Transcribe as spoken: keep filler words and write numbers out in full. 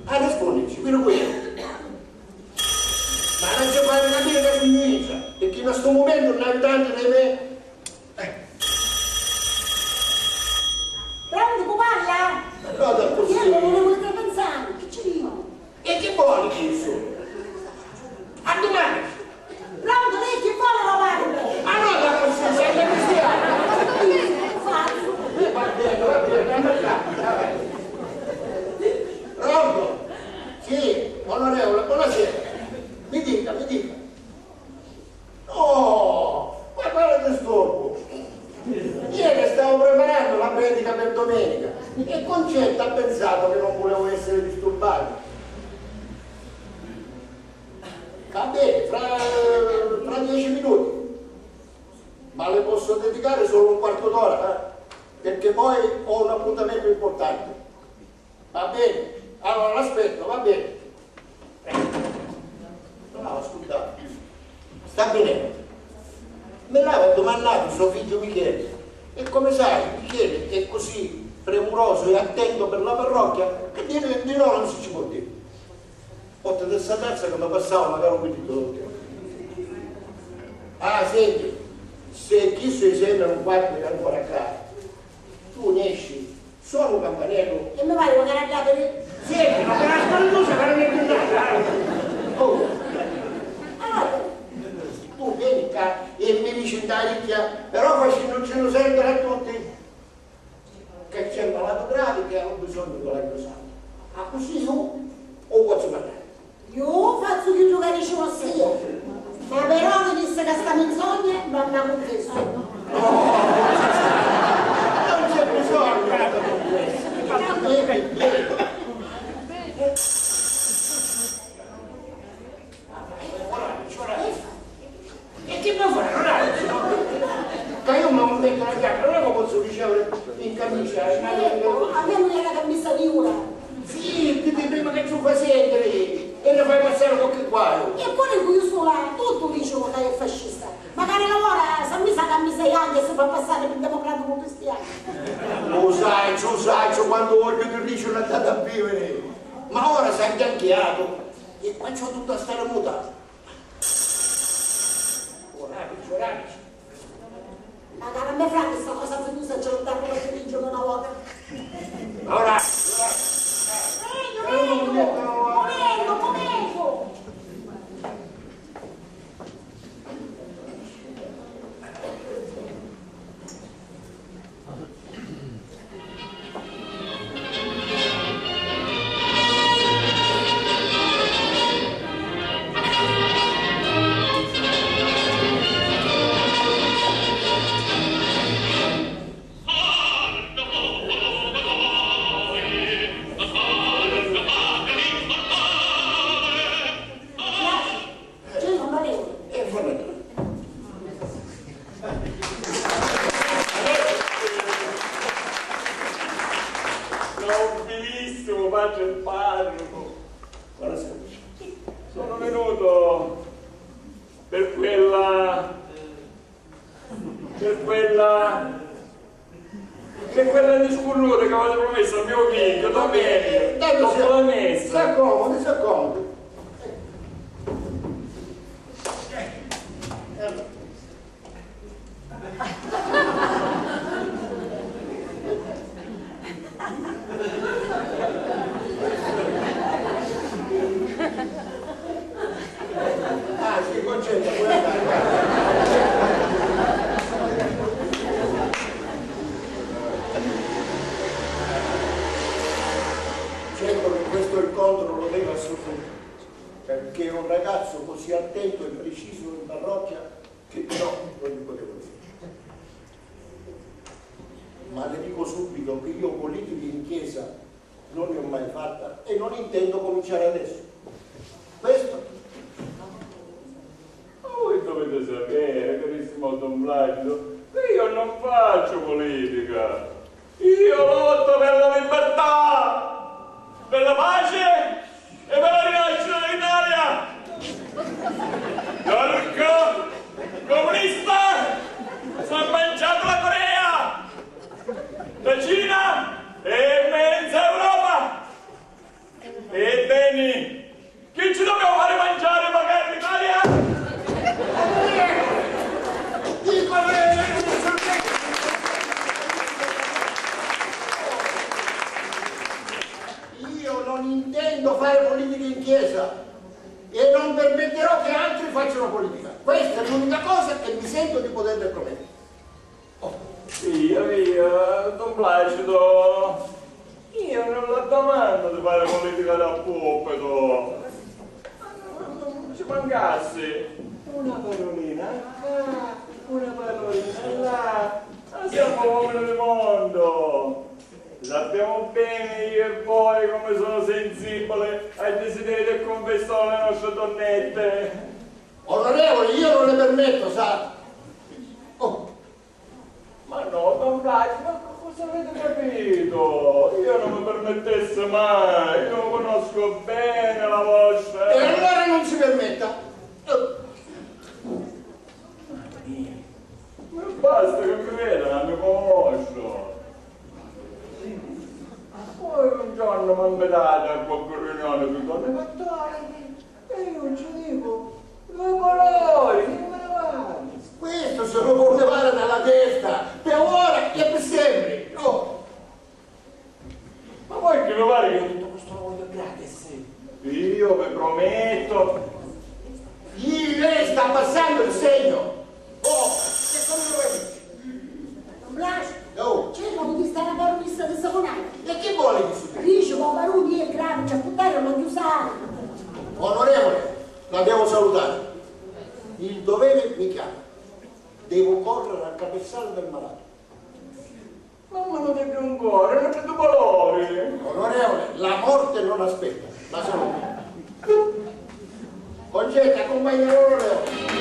Arrispondici, quello che è. Ma non ci fai capire che significa, perché in sto momento un abitante dei me... Eh. Pronto, chi parla? No, da così. Io non volevo pensare, che ci dico? E chi vuole chisto? A domani! Pronto, lei chi vuole robare? Ma no, da così, sei cristiano! Falso! Eh, va bene, va bene, andate là, andate. Pronto? Sì, onorevole, buonasera. Mi dica, mi dica. Oh, ma quale disturbo? Ieri stavo preparando la predica per domenica e Concetta ha pensato che non volevo essere disturbato. Va bene, fra, fra dieci minuti. Ma le posso dedicare solo un quarto d'ora, eh? Perché poi ho un appuntamento importante. Va bene, allora l'aspetto, va bene. Eh, bravo, ascoltate. Sta bene. Me l'aveva domannato suo figlio Michele, e come sai, Michele è così premuroso e attento per la parrocchia che di, di no non si ci può dire. Potete saltarsi che mi passava magari un minuto. Ah, senti, se chi sui sembra un quarto è ancora a casa, tu ne esci, suona un campanello e mi vai a guardare a capire. Senti, ma per la scornusa che non è più nata, eh? Oh. Allora, tu vieni qua e mi dici in ricchia, però facendoci sentire a tutti che c'è un malato grave che ha bisogno della Dio Santo. Ma così io o posso parlare? Io faccio chi tu capisci vossia, ma però mi disse che sta menzogna non la confesso. No, non c'è bisogno di questa confessione. E chi mi fa? Non hai... Ca io mi metto la giacca, non è che posso ricevere in camicia, in... Eh, a me non è una camisa di una. Zittiti prima che ci fa sentire e ne fai passare qualche guaio. E poi io sola, tutto dicono che è fascista. Magari lavora, s'ha messa la camisa bianca e si fa passare per democratico cristiano. Lo sai, lo sai, quando voglio che dice una andata a vivere. Ma ora si è inchianchiato e qua c'ho tutta sta remuta. Ora, ora. Ma cara me frate, sta cosa fiducia ce l'ho dato per il giorno una volta. Ora, ora. Meglio, meglio, meglio, meglio. Nobilissimo padre parroco. Buonasera. Sono venuto per quella, per quella, per quella di scurruta che avete promesso al mio figlio domenica dopo la messa. Si accomodi, si accomodi. Ah, sì, Concetta, puoi andare. Certo che questo incontro lo devo a suo figlio, perché è un ragazzo così attento e preciso in parrocchia che di no non gli potevo dire. Ma le dico subito che io politica in chiesa non ne ho mai fatta e non intendo cominciare adesso. Questo... Ma voi dovete sapere, carissimo Don Placido, che io non faccio politica. Io lotto per la libertà, per la pace e per la rinascita dell'Italia. Turco, comunista, si è mangiato la Corea, la Cina, Non intendo fare politica in chiesa e non permetterò che altri facciano politica. Questa è l'unica cosa che mi sento di poterle promettere. Via, via, don Placido, io non la domando di fare politica da pulpito. Ci mancassi, una parolina qua, una parolina là, ma siamo uomini di mondo. Sappiamo bene io e voi come sono sensibile ai desideri del confessore delle nostre donnette. Onorevole, io non le permetto, sa. Oh. Ma no, don Placido, ma cosa avete capito? Io non mi permettesse mai, io conosco bene la vostra. E allora non si permetta. Oh. Basta che mi veda, mi conosco. Voi un giorno mi invitate a qualche riunione con donna Cattolica e io ci dico due parole, che me ne vado. Questo se lo può levare dalla testa, per ora e per sempre. Oh. Ma voi che mi pare che io tutto questo lo voglio gratis? Io vi prometto. Lì lei sta passando il segno. Oh, che come lo vedi? Don Blasio, Oh, cerca di stare a barunissa di Saponara. E che vuole di subito? Dice, ma baruni è grave, c'è puttana non chiusare. Onorevole, la devo salutare. Il dovere mi chiama. Devo correre al capezzale del malato. Mamma non ti più ancora, non c'è tu valore. Onorevole, la morte non aspetta. La saluto. Concetta, accompagna l'onorevole.